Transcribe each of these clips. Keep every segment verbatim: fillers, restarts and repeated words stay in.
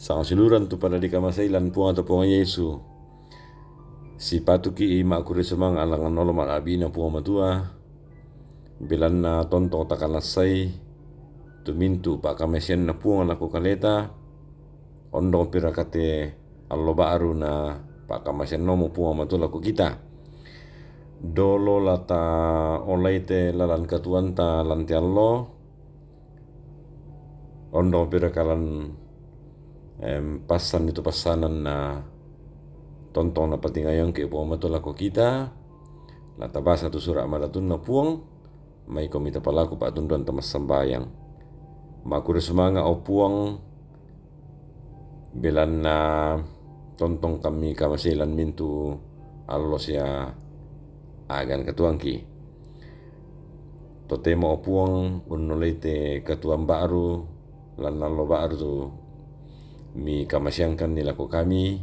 Sangsiluran tu pada dikamasai lan Puang ta Puang Yesu. Sipatuki i makuri sumanga' langan olo ma'abi'na Puang Matua. Belanna tontong takanassai tumintu' pa'kamasianna Puang lako kaleta. Ondong pirakate allo ba'ru na pa'kamasiannomu Puang Matua lako kita. Dolo lata olai te lalan katuanta lan te allo. Ondong pirakalan em, passan itu passanan na tontong na patingayongki Puang Matua lako kita. Lata basa tu sura' madatunna Puang. Maiko mita palaku pa'tunduan ta massambayang. Makuri sumanga' o Puang. Belanna tontong kami kamasai lan mintu' allo sia agan katuangki. Totemo o Puang unnolai te katuang ba'ru lan allo ba'ru tu mi kamasiangkan ni lako kami.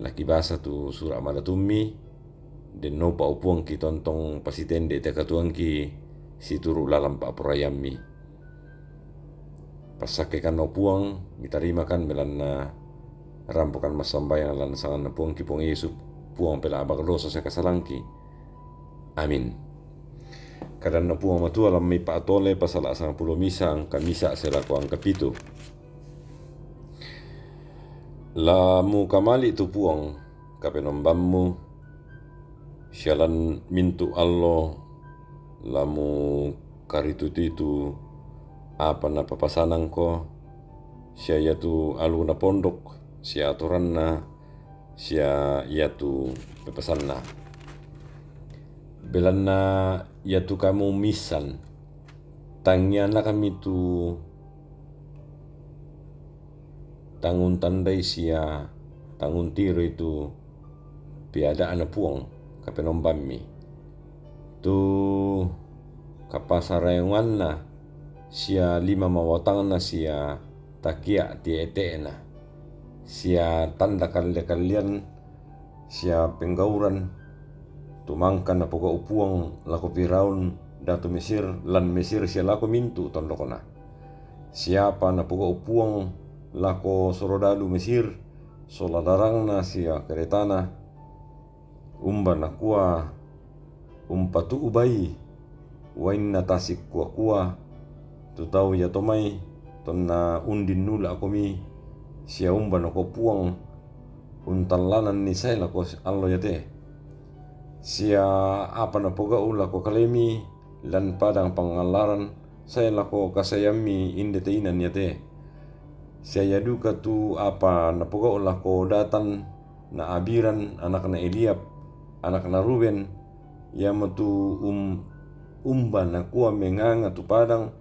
Laki basa tu sura' madatummi. Dennopa o Puang ki tontong pasitende te katuangki situru' lalan pa'poraiammi. Passakke kan o Puang, mitarimakan belanna rampokan massambayang lan sanganna Puangki Puang Yesu, Puang pela abak dosa sia kasalangki. Amin. Kadanna Puang Matua lan mai Pa'tole pasala' sangpulo misa angka misa sia lako angka pitu. La mukamali' tu Puang, Kapenombammu, sia lan mintu' allo la mukarituti tu apa napapasanangko, sia iatu aluna pondok, sia atoranna, sia iatu pepasanna. Belanna iatu kamu missan, tangianakmi tu tangun tandai sia tangun tiroi tu peada'na Puang Kapenombammi. Tu kapasarayanganna sia lima mawatangna sia takia' tiete'na sia tanda kalle-kallean sia penggauran, tu mangka napogau' Puang lako Firaun datu Mesir lan Mesir sia lako mintu' tondokna. Siapa napogau' Puang lako sorodalu Mesir, sola darangna sia karetana, umba nakua umpatu'u bai, wainna tasik kua-kua, tu tau iato mai, tonna undinnula'komi, sia umba nakua Puang, untallananni sae lako allo iate. Sia apa napogau' lako kalemi, lan padang pangallaran, sae lako kasaeammi inde te inan iate. Sia ia duka tu apa napogau' lako Datan na Abiram, anakna Eliab, anakna Ruben, iamotu um, umba nakua menganga tu padang,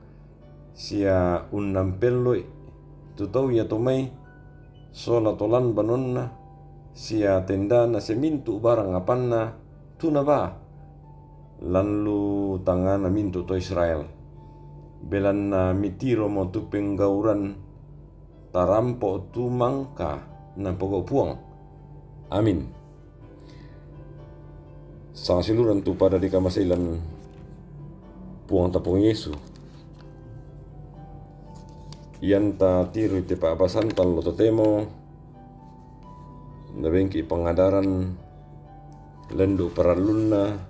sia unnampelloi tu tau iato mai, sola to lan banonna, sia tendana sia mintu' barang apanna, tu nabaa, lan lu tangngana mintu' to Israel. Belanna mitiromo tu penggauran tarampo' tu mangka napogau' Puang. Amin. Sangsiluran tu pada dikamasai lan Puang ta Puang Yesu. Ianta tiroi te pa'basanta allo totemo, nabengki pangadaran lendu' parallunna,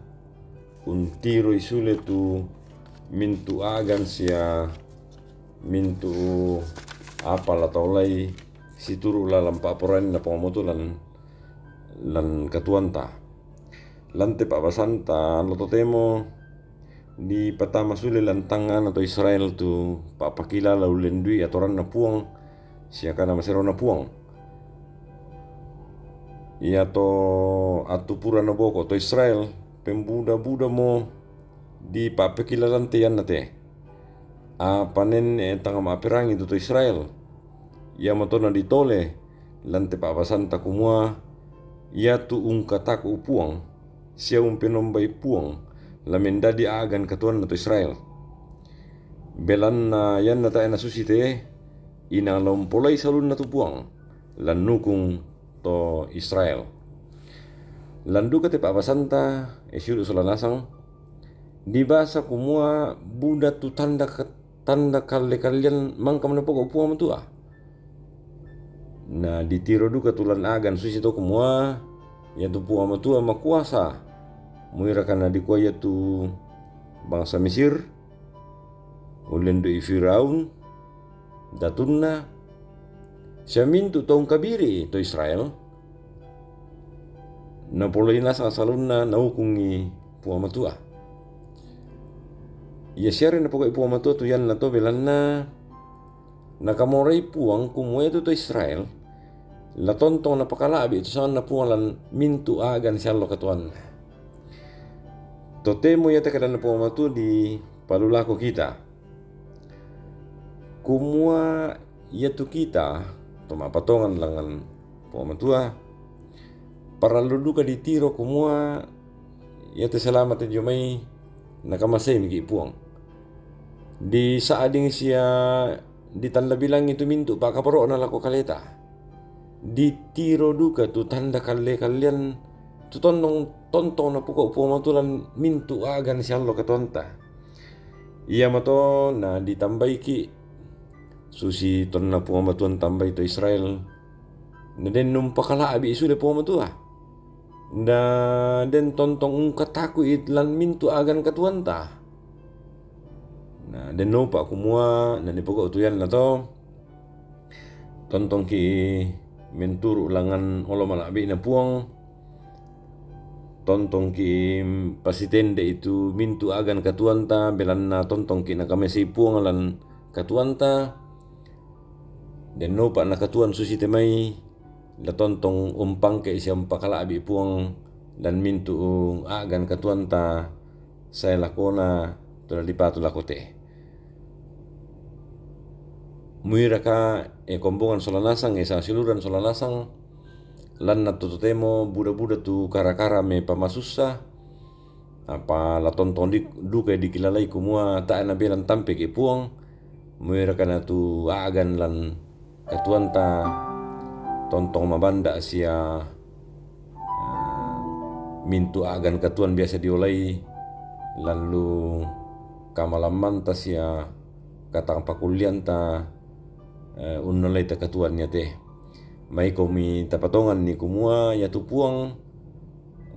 untiroi sule tu mintu' agan sia mintu' apa la taolai situru' lalan pa'poraianna Puang Matua lan, lan katuanta. Lan te pa'basanta allo totemo dipatama sule lan tangngana to Israel tu pa'pakilala ullendui atoranna Puang sia kada maserona Puang. Iato attu pura naboko to Israel, pembuda-budamo dipa'pakilalante ianna te. Apa nenne' tang ma'perangi tu to Israel. Iamoto naditole lan te pa'basanta kumua, iatu ungkataku Puang, sia umpenombai Puang, la mendadi agan katuanna to Israel. Belanna ianna tae' nasusi te, inang la umpolai salunna tu Puang, lan nukung to Israel. Lan duka te pa'basanta, e siulu' sola nasang, dibasa kumua buda tu tanda, tanda kalle-kallean mangka manapogau' Puang Matua. Na ditiro duka tu lan agan susi to kumua, iatu Puang Matua makuasa. Muiraka na dikua iatu bangsa Misir, ulen dui Firaun, datunna, sia mintu to ungkabiri to Israel, na poloi nasang salunna naukungi Puang Matua. Ia siari napogau Puang Matua tu ianna to belanna, nakamorai Puang kumua iatu to Israel, la tontong napakala'bi tu sanganna Puang lan mintu agan siallo katuanna. Totemo iate kadanna Puang Matua dipalulako kita. Kumua iatu kita, to ma'patongan langan Puang Matua, parallu duka ditiro kumua iate selama te jomai nakamaseimiki Puang. Disa'ding sia ditanda bilangi tu mintu pakabaro'na lako kaleta. Ditiro duka tu tanda kalle-kallean tu tonnong tontong napogau Puang Matua lan mintu agan siallo katuanta. Ia mato na ditambaiki susi tonna Puang Matua tambai to Israel. Na den numpakala'bi sule Puang Matua. Na den tontong ungkataku i lan mintu agan katuanta. Na den nupa kumua na dipogau tu ianna to. Tontongki menturu langan olo mala'bina Puang. Tontongki pasitende itu mintu agan katuanta, belanna tontongki nakamasei Puang lan katuanta. Den nupa na katuan susi te mai, la tontong umpangke sia umpakala'bi Puang lan mintu agan katuanta, sae lakona tu la dipatu lako te. Muiraka e kombongan sola nasang, e sasiuluran sola nasang, lanna to totemo buda-buda tu kara-kara me pamasussa, apa la tontong di, duka dikilalai kumua tae nabelan tampeki Puang, muiraka na tu agan lan katuanta tontong mabanda sia, eh, mintu agan katuan biasa diolai, lalu kamalammanta sia katang pakullianta, eh, unnolai ta katuan iate. Maikomi tapatonganni kumua iatu Puang,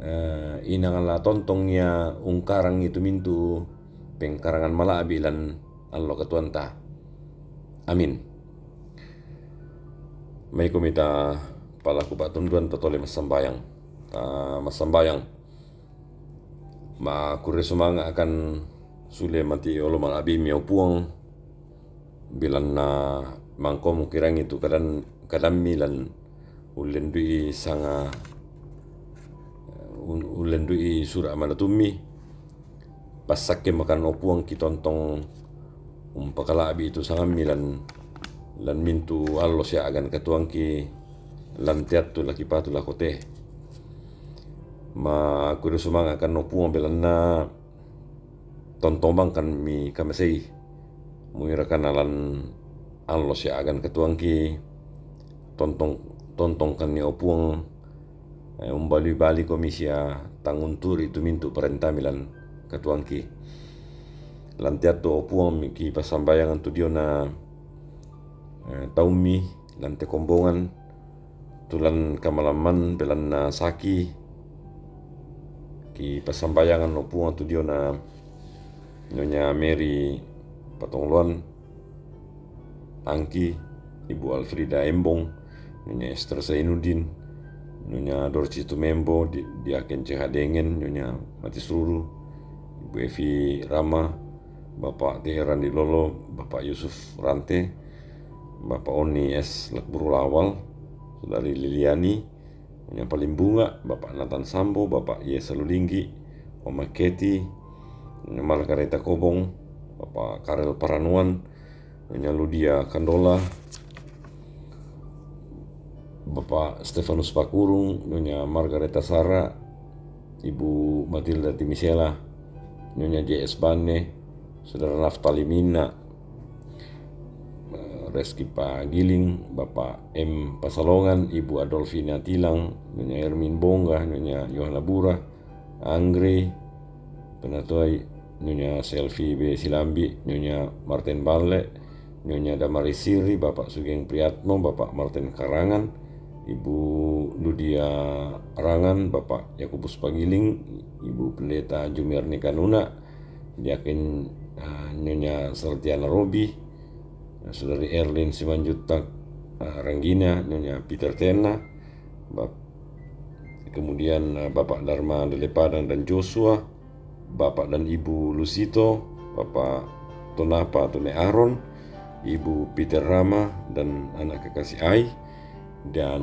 eh, inang la tontong ia ungkarang itu mintu pengkarangan mala'bi lan allo katuanta. Amin. Maikomi ta palaku patunduan, ta tole massambayang. Ta massambayang. Makurre sumanga akan sule mati olo mala'bimi o Puang, belanna mangko mukirangi tu kadan, kadammi lan ullendui sanga, un-, ullendui sura manatummi. Passakke makan o Puang ki tontong umpakala'bi itu sangammi lan, lan mintu allo sia agan katuangki lan teattu laki patu lako te. Makurre sumanga akan o Puang belanna tontong bangkan mi kamasei. Muirakana lan allo sia agan katuangki tontong, tontongkanni o Puang, eh, umbali-bali komi sia tangunturi tu mintu parentami lan katuangki. Lan teattu o Puang mi ki passambayangan tu diona, eh, taummi lan te kombongan, tulan kamalaman belanna saki ki passambayangan o Puang tu diona Nyonya Mary Patongloan, Angki, Ibu Alfrida Embong, Nyonya Esther Zainuddin, Nyonya Dorci Tumembo, di, Diaken C H Dengen, Nyonya Matisruru, Ibu Evi Rama, Bapak Teheran di Lolo, Bapak Yusuf Rante, Bapak Oni S Lakburu Lawal, Saudari Liliani, Nyonya Palimbunga, Bapak Nathan Sambo, Bapak Yesa Lulinggi, Oma Keti, Nyonya Margareta Kobong, Bapak Karel Paranuan, Nyonya Ludia Kandola, Bapak Stefanus Pakurung, Nyonya Margareta Sara, Ibu Matilda Timisela, Nyonya J S Banne, Saudara Naftali Mina, eh, Reski Pagiling, Bapak M Pasalongan, Ibu Adolfina Tilang, Nyonya Ermin Bongga, Nyonya Yohana Bura, Anggri, Penatoi, Nyonya Selvi B Silambi, Nyonya Martin Balle, Nyonya Damaris Siri, Bapak Sugeng Priatno, Bapak Martin Karangan, Ibu Ludia Rangan, Bapak Yakobus Pagiling, Ibu Pendeta Jumiarni Kanuna, Diaken, ah, Nyonya Sertiana Robi, Saudari Erlin Simanjuntak, ah, Ranggina, Nyonya Peter Tena, Bap-, kemudian, ah, Bapak Dharma Delepadang dan Joshua, Bapak dan Ibu Lusito, Bapak Tonapa Tone Aaron, Ibu Peter Rama dan anak kekasih ai, dan,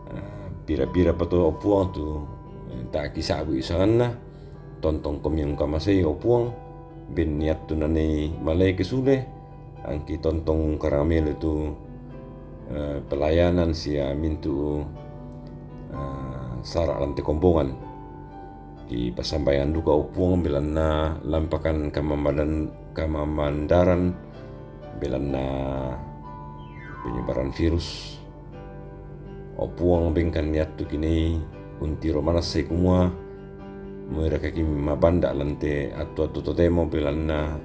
ah, pira-pira pa to, o Puang, tu, eh, ta' ki sa'bu' isanganna, tontong komi ungkamasei, o Puang, ben niattu nanei malaeke sule, angki tontong karamelo tu, eh, pelayanan sia mintu', eh, sara' lan te kombongan. Ki passambayangan duka, o Puang, belanna lampakan kamamadan-, kamamandaran, belanna penyebaran virus. O Puang, bengkan niattu kinei untiro manassai kumua, moiraka ki mabanda' lan te attu-attu totemo belanna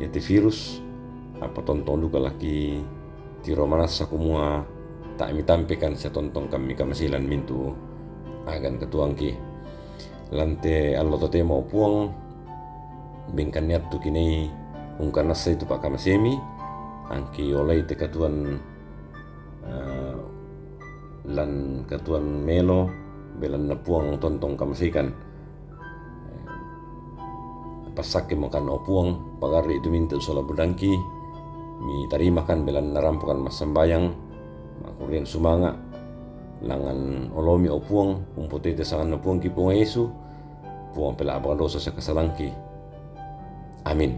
iate virus, apa tontong duka laki tiro manassa kumua, ta' mitampekan sia tontong kammi kamasei lan mintu' agan katuoangki. Lan te allo totemo, o Puang, bengkan niattu kinei ungkanassai tu pa'kamasemi, angki olai te katuoan, eh, lan katuoan melo, belanna Puang tontong kamaseikan. Passakke mokan, o Puang, pagarri' tu mintu' sola budangki, mitarimakan belanna rampokan massambayang, makurrian sumanga', langngan olomi, o Puang, umpotete sanganna Puangki Puang Yesu, Puang pela'bang dosa sia kasalangki. Amin.